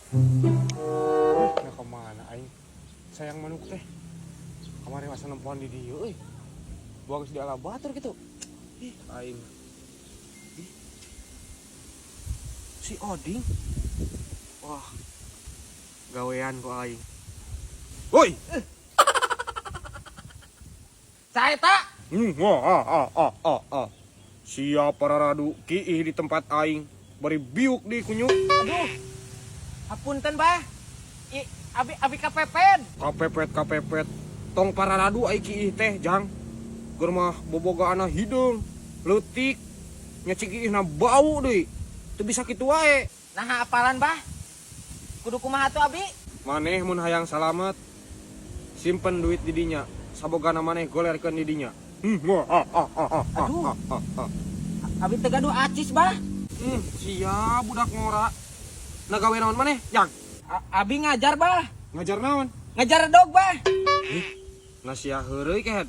Nah, kemana aing? Sayang manuk teh. Kamari masa nempoan di dieu euy. Buang geus diala batur gitu. Ih, aing. Ih. Si Oding. Wah. Gawean kok aing. Woi. Saeta. Wah, ah, ah, ah, ah, ah. Siapa raradu kiih di tempat aing bari biuk di kunyuk. Aduh. Hapunten, Bah. I, abi abi kapepet. Kapepet kapepet. Tong pararadu aing kiih teh, Jang. Keur mah bobogaana hideung, leutik, nya kiihna bau deui. Teu bisa kitu wae. Nah, apalan, Bah? Kudu kumaha tuh abi? Maneh mun hayang salamet, simpen duit di dinya. Sabogana maneh golerkeun di dinya. Wah, ah, ah, ah, ah, ah, Aduh. ah, ah, ah. Abi teu gaduh acis, Bah. Sia budak ngora. Nah, gawe naon maneh, Jang? Abi ngajar, Bah. Ngajar naon? Ngajar dog, Bah. Nah, sia heureuy kehed.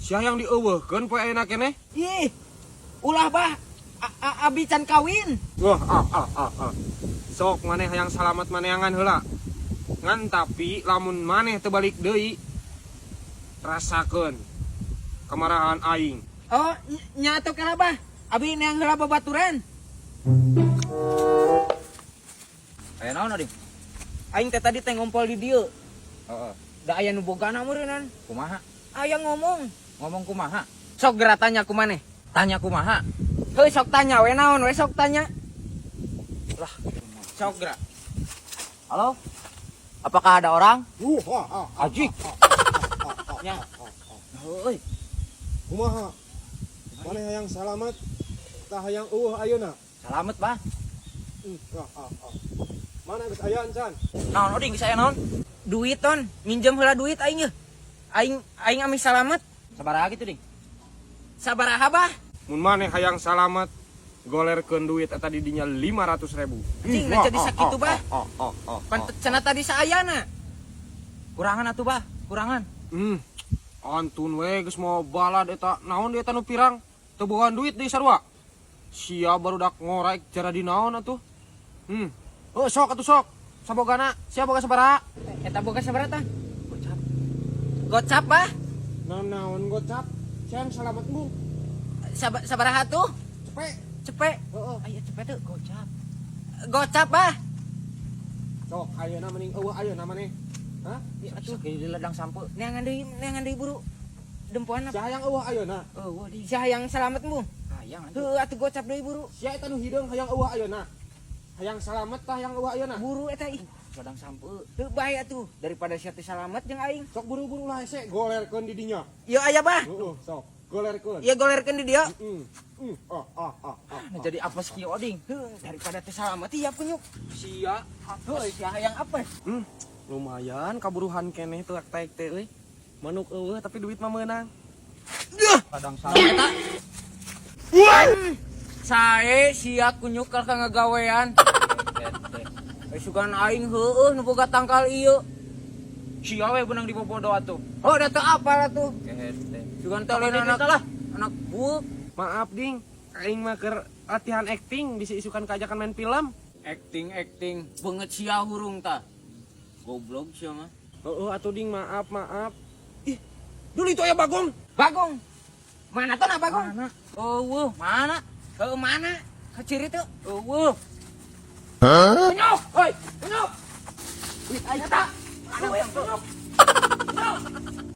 Sia yang dieuweuhkeun poe ayeuna keneh. Ih. Ulah, Bah. Abi can kawin. Wah, ah, ah, ah, ah. Sok maneh hayang salamet maneangan heula. Ngan tapi lamun maneh teu balik deui, rasakeun kemarahan aing. Oh, nya atuh kela, Bah. Abi neang heula babaturan. Aya naon, Oding? Aing teh tadi teh ngompol di dieu. Heeh. Da aya nu bogana meureunnan. Kumaha? Aya ngomong. Ngomong kumaha? Sok geura tanya ku maneh. Tanya kumaha? Heuh, sok tanya we naon we, sok tanya. Lah, sok geura. Halo? Apakah ada orang? Ah, ah, Ajik. Nya. Heuy. Kumaha? Maneh hayang salamet tah hayang euweuh ayeuna? Salamet, Bah. Ah, ah, ah. Mana geus aya encan? Naon, Oding, geus aya naon? Duit ton, minjem heula duit aing ye. Aing aing ameh salamet. Sabaraha gitu, Ding? Sabaraha, Bah? Mun maneh hayang salamet, golerkeun duit eta di dinya 500 ribu. Cing, nah jadi sakitu, Bah. Ah, ah, ah, Pan cenah tadi saayana. Kurangan atuh, Bah. Kurangan. Antun we geus mau balad eta naon dia eta nu pirang? Teu bogaan duit deui sarua. Sia barudak ngorek cara di naon atuh. Oh, sok atuh sok. Sabogana, sia boga sabaraha? Eta boga sabaraha tah? Gocap. Gocap, Bah. Naon naon gocap? Sia yang salamet bu. Sabaraha tuh? Cepet. Cepet. Heeh. Aya cepet tuh. Gocap. Gocap, Bah. Sok ayeuna mending euweuh ayeuna maneh. Hah? Ya atuh. Sakit di ladang sampe. Neangan deui buru. Dempoan apa? Sia hayang euweuh ayeuna. Euweuh, Ding. Sia hayang salamet bu. Hayang atuh. Heuh atuh gocap deui buru. Sia eta nu hideung hayang euweuh ayeuna. Hayang salamet tah hayang euweuh ayeuna. Buru eta ih. Ladang sampe. Heuh bae atuh daripada sia teu salamet jeung aing. Sok buru-buru lah hese golerkeun di dinya. Ieu aya, Bah. Heeh, sok golerkeun. Ieu golerkeun di dieu. Ah, ah, ah, ah. Nah, jadi apes kieu, Oding? Heuh, daripada teu salamet iya kunyuk. Sia. Heuh, sia hayang apes. Lumayan kaburuhan keneh tuh taek teh euy. Manuk euweuh tapi duit mah meunang. Ladang sampe. Eta. Sae sia kunyuk ka ngagawean. Eh, sugan aing heueuh nu boga tangkal ieu. Sia we beunang dibobodo atuh. Oh, da teu apal atuh. Kehed teh. Sugan teh lain anak lah. Anak buuk. Maaf, Ding, aing mah keur latihan acting bisa isukan kajakan main film. Acting acting. Banget sia hurung tah. Goblok sia mah. Heeh atuh, Ding, maaf, maaf. Ih, dulu itu aya Bagong. Bagong. Mana tuh nah Bagong? Mana? Euweuh, mana? Heuh, mana? Kaciri tuh. Euweuh. Kunyuk, hoi, kunyuk. Duit aing eta. Mana we kunyuk?